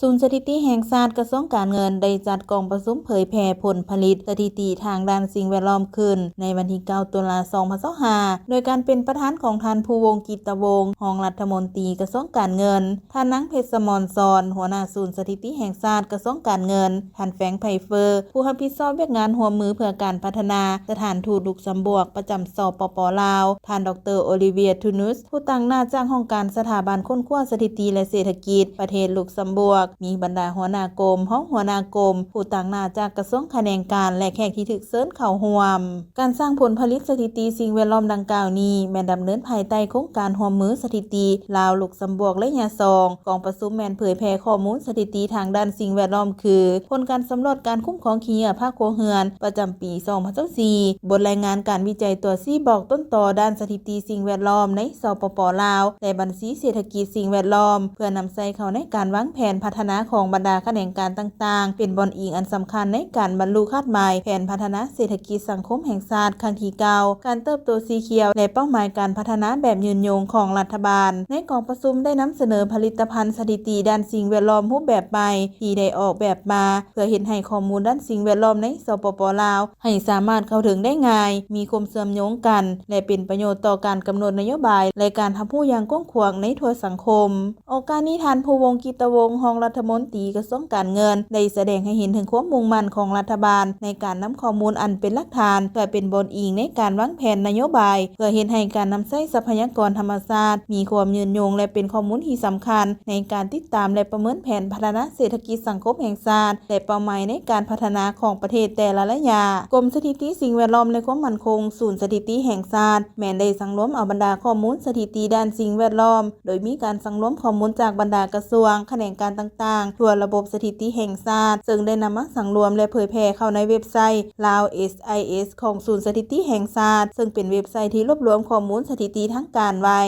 ສູນສະຖິຕິແຫ່ງຊາດ ກະຊວງການເງິນ ໄດ້ຈັດກອງປະຊຸມເຜີຍແຜ່ຜົນຜະລິດສະຖິຕິທາງດ້ານສິ່ງແວດລ້ອມຂຶ້ນ ໃນວັນທີເກົ້າ ຕຸລາ ສອງພັນຊາວຫ້າ ໂດຍການເປັນປະທານຂອງທ່ານ ພູວົງ ກິດຕະວົງ ຮອງລັດຖະມົນຕີກະຊວງການເງິນ, ທ່ານນາງ ເພັດສະໝອນ ສອນ ຫົວໜ້າສູນສະຖິຕິແຫ່ງຊາດ ກະຊວງການເງິນ, ທ່ານ ແຟງ ໄພເຟີ ຜູ້ຮັບຜິດຊອບວຽກງານຮ່ວມມືເພື່ອການພັດທະນາສະຖານທູດລຸກຊຳບວກປະຈຳ ສປປ ລາວ, ທ່ານ ດອກເຕີ ໂອລິເວຍ ທູນູສ ຜູ້ຕາງໜ້າຈາກຫ້ອງການສະຖາບັນຄົ້ນຄວ້າສະຖິຕິ ແລະ ເສດຖະກິດປະເທດລຸກຊຳບວກ, ມີບັນດາຫົວໜ້າກົມ, ຮອງຫົວໜ້າກົມ, ຜູ້ຕາງໜ້າຈາກກະຊວງຂະແໜງການ ແລະ ແຂກທີ່ຖືກເຊີນເຂົ້າຮ່ວມ. ການສ້າງຜົນຜະລິດສະຖິຕິສິ່ງແວດລ້ອມດັ່ງກ່າວນີ້ ແມ່ນດຳເນີນພາຍໃຕ້ໂຄງການຮ່ວມມືສະຖິຕິລາວ ລຸກຊຳບວກ ໄລຍະສອງ. ກອງປະຊຸມແມ່ນເຜີຍແຜ່ຂໍ້ມູນສະຖິຕິທາງດ້ານສິ່ງແວດລ້ອມ ຄື ຜົນການສຳຫຼວດການຄຸ້ມຄອງຂີ້ເຫຍື້ອພາກຄົວເຮືອນປະຈຳປີ ສອງພັນຊາວສີ່, ບົດລາຍງານການວິໄຈຕົວຊີ້ບອກຕົ້ນຕໍດ້ານສະຖິຕິສິ່ງແວດລ້ອມໃນ ສປປ ລາວ ແລະ ບັນຊີເສດຖະກິດສິ່ງແວດລ້ອມ ເພື່ອນຳໃຊ້ເຂົ້າໃນການວາງແຜນພັດທະນາຂອງບັນດາຂະແໜງການຕ່າງໆ ເປັນບ່ອນອີງອັນສຳຄັນໃນການບັນລຸຄາດໝາຍແຜນພັດທະນາເສດຖະກິດສັງຄົມແຫ່ງຊາດຄັ້ງທີເກົ້າ ການເຕີບໂຕສີຂຽວ ແລະ ເປົ້າໝາຍການພັດທະນາແບບຍືນຍົງຂອງລັດຖະບານ. ໃນກອງປະຊຸມໄດ້ນຳສະເໜີຜະລິດຕະພັນສະຖິຕິດ້ານສິ່ງແວດລ້ອມຮູບແບບໃໝ່ ທີ່ໄດ້ອອກແບບມາ ເພື່ອເຮັດໃຫ້ຂໍ້ມູນດ້ານສິ່ງແວດລ້ອມໃນ ສປປ ລາວ ໃຫ້ສາມາດເຂົ້າເຖິງໄດ້ງ່າຍ, ມີຄວາມເຊື່ອມໂຍງກັນ ແລະ ເປັນປະໂຫຍດຕໍ່ການກຳນົດນະໂຍບາຍ ແລະ ການຮັບຮູ້ຢ່າງກວ້າງຂວາງໃນທົ່ວສັງຄົມ. ໂອກາດນີ້ ທ່ານ ພູວົງ ກິດຕະວົງ ຮອງລັດຖະມົນຕີກະຊວງການເງິນ ໄດ້ສະແດງໃຫ້ເຫັນເຖິງຄວາມມຸ່ງໝັ້ນຂອງລັດຖະບານ ໃນການນຳຂໍ້ມູນອັນເປັນຫຼັກຖານ ເພື່ອເປັນບ່ອນອີງໃນການວາງແຜນນະໂຍບາຍ ເພື່ອເຮັດໃຫ້ການນຳໃຊ້ຊັບພະຍາກອນທຳມະຊາດ ມີຄວາມຍືນຍົງ ແລະ ເປັນຂໍ້ມູນທີ່ສຳຄັນໃນການຕິດຕາມ ແລະ ປະເມີນແຜນພັດທະນາເສດຖະກິດສັງຄົມແຫ່ງຊາດ ແລະ ເປົ້າໝາຍໃນການພັດທະນາຂອງປະເທດແຕ່ລະໄລຍະ. ກົມສະຖິຕິສິ່ງແວດລ້ອມ ແລະ ຄວາມໝັ້ນຄົງ ສູນສະຖິຕິແຫ່ງຊາດ ແມ່ນໄດ້ສັງລວມເອົາບັນດາຂໍ້ມູນສະຖິຕິດ້ານສິ່ງແວດລ້ອມ ໂດຍມີການສັງລວມຂໍ້ມູນຈາກບັນດາກະຊວງ, ຂະແໜງການຕ່າງໆ ທົ່ວລະບົບສະຖິຕິແຫ່ງຊາດ ເຊິ່ງໄດ້ນຳມາສັງລວມ ແລະ ເຜີຍແຜ່ເຂົ້າໃນເວັບໄຊ Lao S I S ຂອງສູນສະຖິຕິແຫ່ງຊາດ ເຊິ່ງເປັນເວັບໄຊທີ່ລວບລວມຂໍ້ມູນສະຖິຕິທາງການໄວ້.